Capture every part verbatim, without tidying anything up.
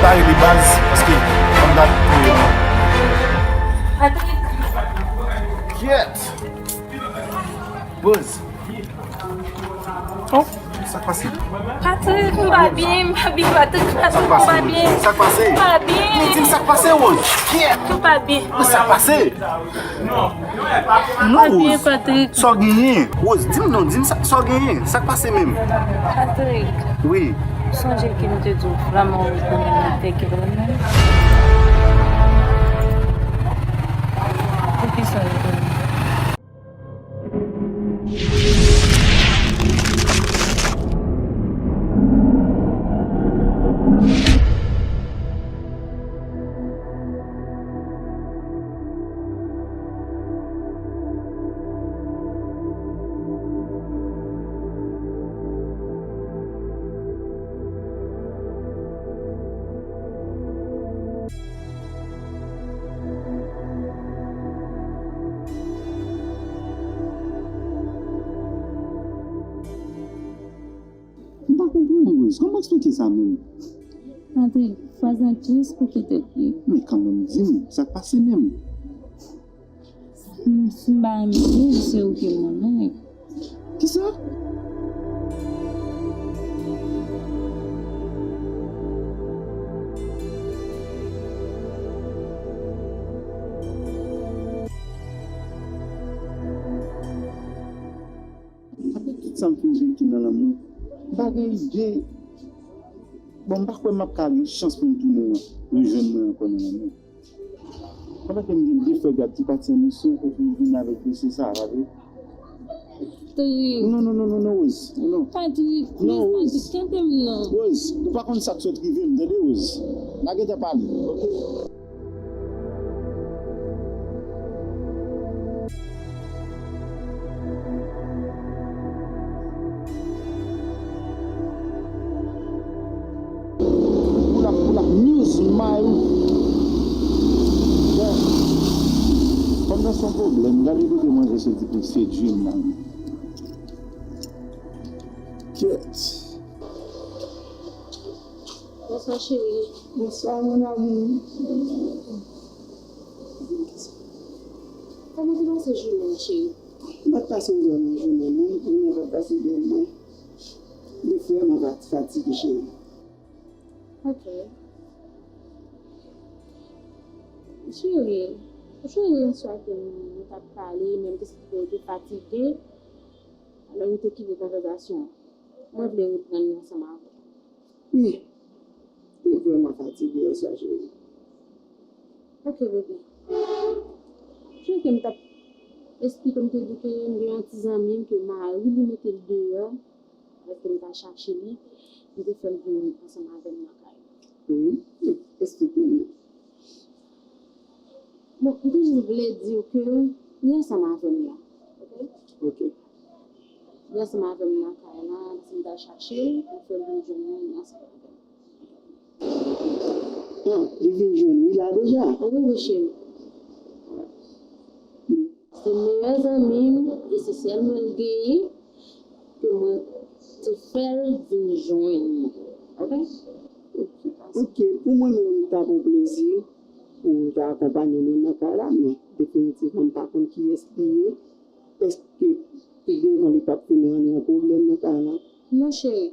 Ay, li baz, paske fanm dat pou yo. Patrick. Kyèt. Boz. Oh. Sa k pase? Patrick, m pa byen, m pa byen, Patrick, Patrick, m pa byen. Sa k pase? M pa byen. Men di m sa k pase, Rose. Kyèt. M pa byen. Men sa k pase? Non, Rose. Sa w genyen? Rose, di m non, di m sa, sa w genyen? Sa k pase menm? Patrick. Wi. Sonje ke m te di w flaman wouj mwen nan te ki renmen. Poukisa w te renmen? M pa konprann, Rose. Kòman w eksplike sa menm? Patrick, fraz lan tris pou kite pri. Men kanmenm, di m, sa k pase menm? Si m, si m pa renmen li, se ou ki renmen. Kisa? Apre tout sa m fin viv ki nan lanmou, m pa gen ide. Bon, m pa kwè m ap ka gen chans pou m tounen rejwenn mwen ankò nan lanmou. Pandan ke m gen de frè gad ki pati an misyon, epi m vini avèk dosye sa a, pa vre? Patrick. Non, non, non, non, non, Rose. Non. Patrick, non, please, Rose. Patrick, tande m non. Rose, ou pa konn sa k sot rive m, tande, Rose. N a gentan pale, oke? Pull up, pull up, news, my. Bon. Kòm nan se yon pwoblèm, gade kote manzè soti pou sedui m nan. Kyèt. Bonswa, cheri. Bonswa, mon amour. Kòman te pase jounen an, cheri? M pa t pase yon vrèman jounen, non. Jounen an pa t pase byen mwen. M te vrèman fa-, fatige, cheri. Ok. Cheri, ou sonje yon swa ke nou t ap pale, men m te santi ke ou te fatige. Alò, nou te kite konvèsasyon an. Mwen vle reprann li ansanm avè w. Wi, m vrèman fatige yèswa, cheri. Ok, bebe. Jan ke m t ap esplike w, m te di w ke m gen yon ti zanmi m ke mari li mete l deyò, lè ke m t al chache li, li te fè l vin ansanm avè m nan kay li. Wi, esplike m. Bon, m te jis vle di w ke li ansanm avè m la. Ok? Ok. Li ansanm avè m nan kay la, si m ta chache l, m fè l vin jwenn mwen, li ansanm avè m. Ah, li vin jwenn li la deja? Wi, wi, cheri. Se meyè zanmi m, e se sèl mwen l genyen ke mwen te fè l vin jwenn mwen. Ok? Ok, pou mwen menm, li ta yon plezi pou w ta akonpanye nou nan kay la, men definitivman, m pa konn kiyès li ye. Èske pi devan li p ap vin rann yon pwoblèm nan kay la? Non, cheri.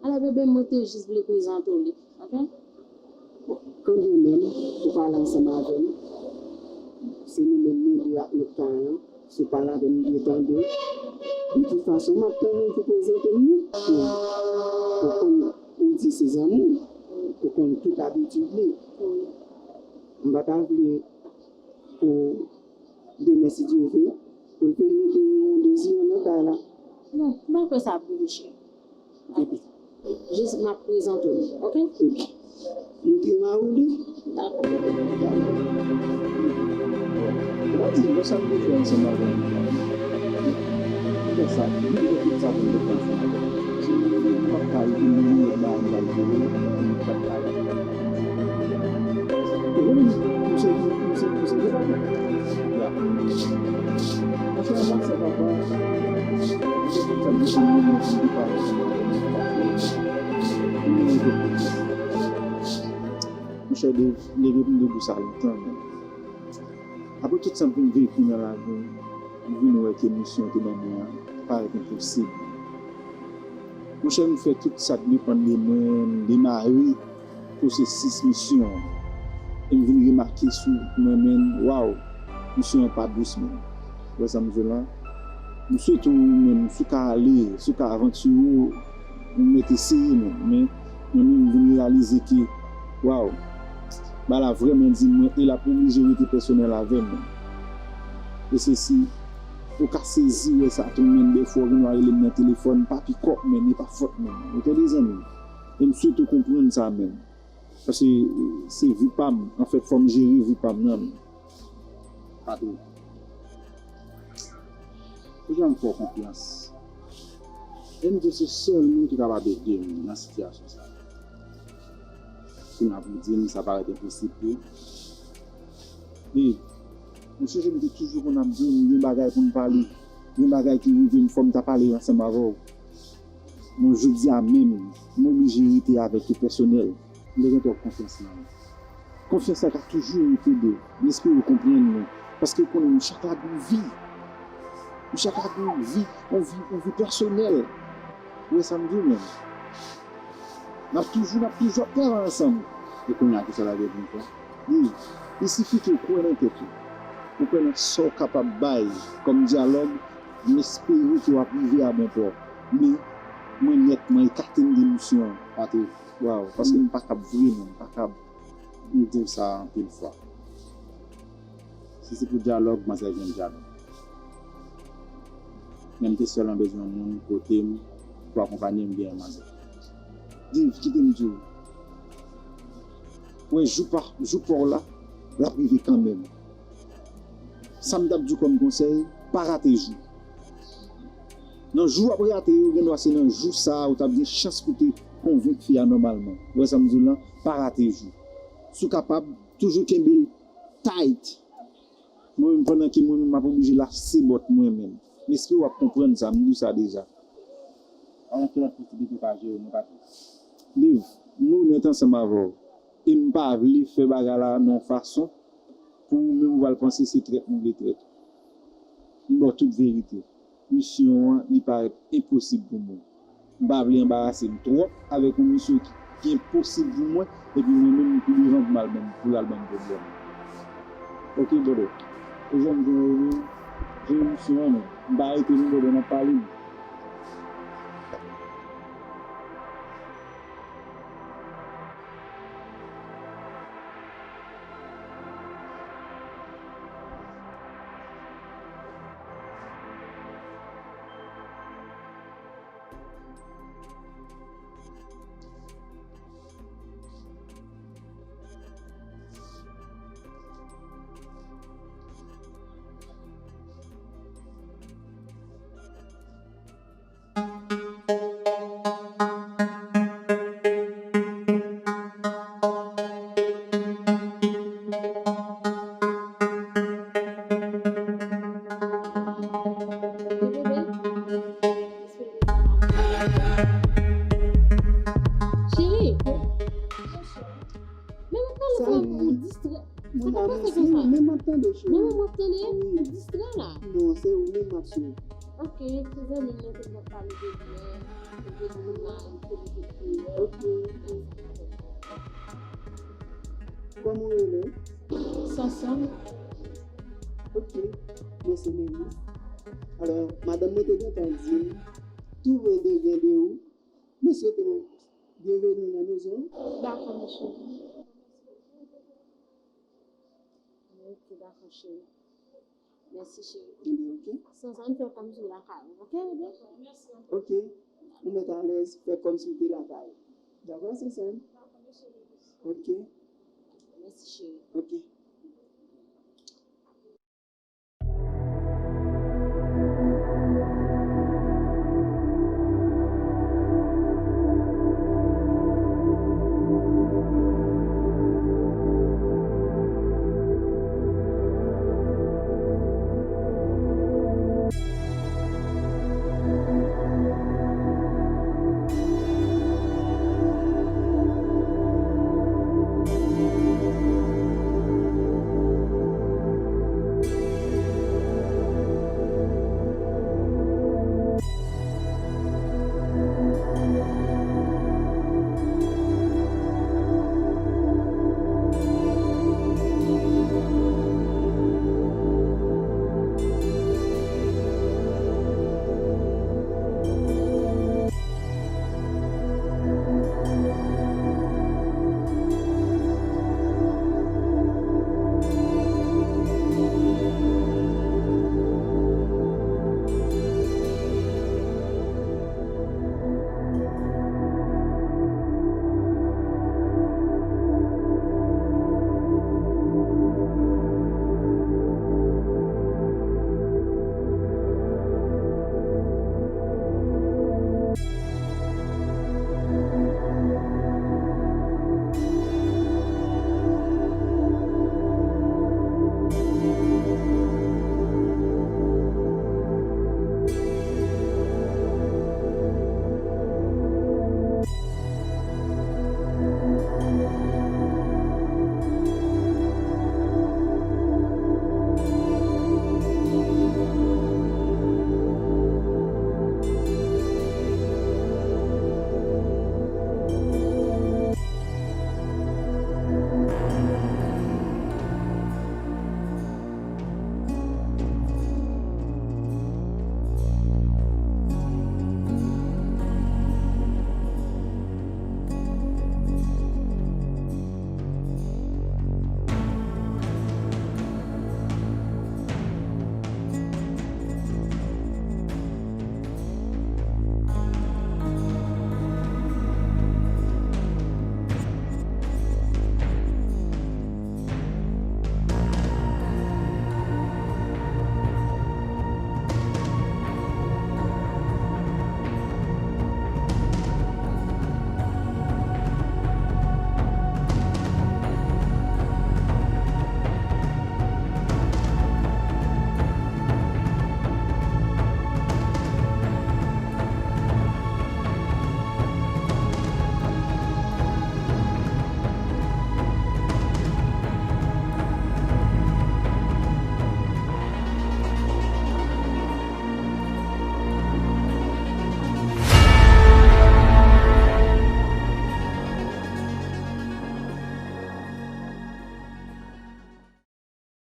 Alò, bebe, mwen te jis vle prezante w li, ok? Bon, kanmenm, ou pale ansanm avè m. Se nou menm nou de ak nou kay la. Si w pale avè m, m dwe tande w. De tout fason, m ap tann ou pou prezante m li. Ou konn, ou di se zanmi w. Ou konn tout abitid li. M pa ta vle pou demen, si Dye vle, pou l vin mete yon dezi nan kay la. Non, m pa kwè sa pou ou, cheri. Epi? Jis m ap prezante w li, ok? Epi? Moutre mari w li? Dakò. Dakò. Ou pa di m, bon, sa m te fè ansanm avè w? Ou fè sa, ou fè tout sa pou m te fè ansanm avè w. M p ap ka rete menm yon bagay m pral jere, m p ap ka rete. Wi, m se, m se, m se, m se, Franchman, sa papa, m te konn sa m te konn menm yon ti papa. M te konn sa. Monchè Dave, leve pou m te di w sa lontan, men apre tout sa m fin veye nan lavi m, m vin wè ke misyon w te ban mwen an parèt enposib. Monchè, m fè tout sa k depann de mwen, m demare pwosesis misyon an. E m vin remake sou mwen, men, waw, misyon an pa dous, men. Ou wè sa m di w la? M swete w menm, si w ka ale, si w ka avantire w, ou mèt eseye, men, men mwen menm, m vin reyalize ke, waw, bagay la vrèman di mwen, e l ap oblije rete pèsonèl avè m, men. E se si ou ka sezi wè sa tou, men, dèfwa w gen dwa rele m nan telefòn, pa pikòp, men, e pa fòt mwen. Ou tande, zanmi m? E m swete w konprann sa, men. Paske se vi pa m, anfèt, fò m jere vi pa m nan, men. Patwon. Ou janm fè w konfyans. E m di w se sèl moun ki kapab ede m nan sitiyasyon sa a. Kounye a pou w di m sa parèt enposib pou ou. Dave, ou sonje m te toujou konn ap di w m gen bagay pou m pale, gen bagay ki rive m, fò m ta pale ansanm avè w. Bon, jodi a menm, m oblije rete avèk yo pèsonèl. M te gen twòp konfyans nan ou. Konfyans la ka toujou rete, Dave. M espere w konprann mwen. Paske w konnen nou chak la gen yon vi. Nou chak la gen yon vi, yon vi, yon vi pèsonèl. Ou wè sa m di w, men? N ap toujou, n ap toujou ap travay ansanm. E kounye a, kisa w ta gen pou m fè? Dave, il sifi ke w kwè nan tèt ou. Ou kwè nan sa w kapab bay kòm dyalòg, m espere ke w ap rive a bon pò. Men, mwen nètman ekate m de misyon an. Patwon. Waw, paske m pa kab vre, non, m pa kab. M di w sa anpil fwa. Si se pou dyalòg, manzè jwenn dyalòg. Men m te sèlman bezwen yon moun kote m pou akonpanye m, gen yon manzè. Dave, kite m di w. Wè, jou pa, jou pa w la, l ap rive kanmenm. Sa m t ap di w kòm konsèy, pa rate jou. Nan jou w ap rate yo, gen dwa se nan jou sa a ou t ap gen chans pou te konvenk fi a nòmalman. Ou wè sa m di w lan? Pa rate jou. Si w kapab, toujou kenbe l tight. Mwen menm, pandan ke mwen menm m ap oblije lase bòt mwen menm. M espere w ap konprann sa, m di w sa deja. An ki lòt posiblite pa jere mwen, Patwon? Dave, m onèt ansanm avè w. E m pa vle fè bagay la nan yon fason pou ou menm ou pral panse se trèt m vle trèt ou. M ba w tout verite. Misyon an, li parèt enposib pou mwen. M pa vle anbarase m twòp avèk yon misyon ki, ki enposib pou mwen, epi mwen menm m pi devan pou m al ban m, pou l al ban m pwoblèm. Oke, brother. Ou janm gen yon, gen yon misyon an, men. M pa rete non, brother, n ap pale, men. Cheri, men mwen pale fò pou distrè. Sa k ap pase konsa? Men m ap tande, cheri. Mwen menm w ap tande? Wi. Ou distrè la? Non, se ou menm m ap swiv. Ok, se zanmi m nan te pral pale de li a. Ou te di m la, ou te di m. Ok, ok. Kòman w rele? Sanson. Ok, mwen se Melis. Alò, madanm mwen te gentan di m, tou vle de gen de ou. Mwen swete w byenveni nan mezon. Dakò, mon cheri. Ok, dakò, cheri. Mèsi, cheri. Ebyen, ok. Sanson, ann fè kòmsi w lakay ou, ok, bebe? Ok. Ou mèt alèz, fè kòmsi w te lakay ou. Dakò, Sanson? Ok. Mèsi, cheri. Ok.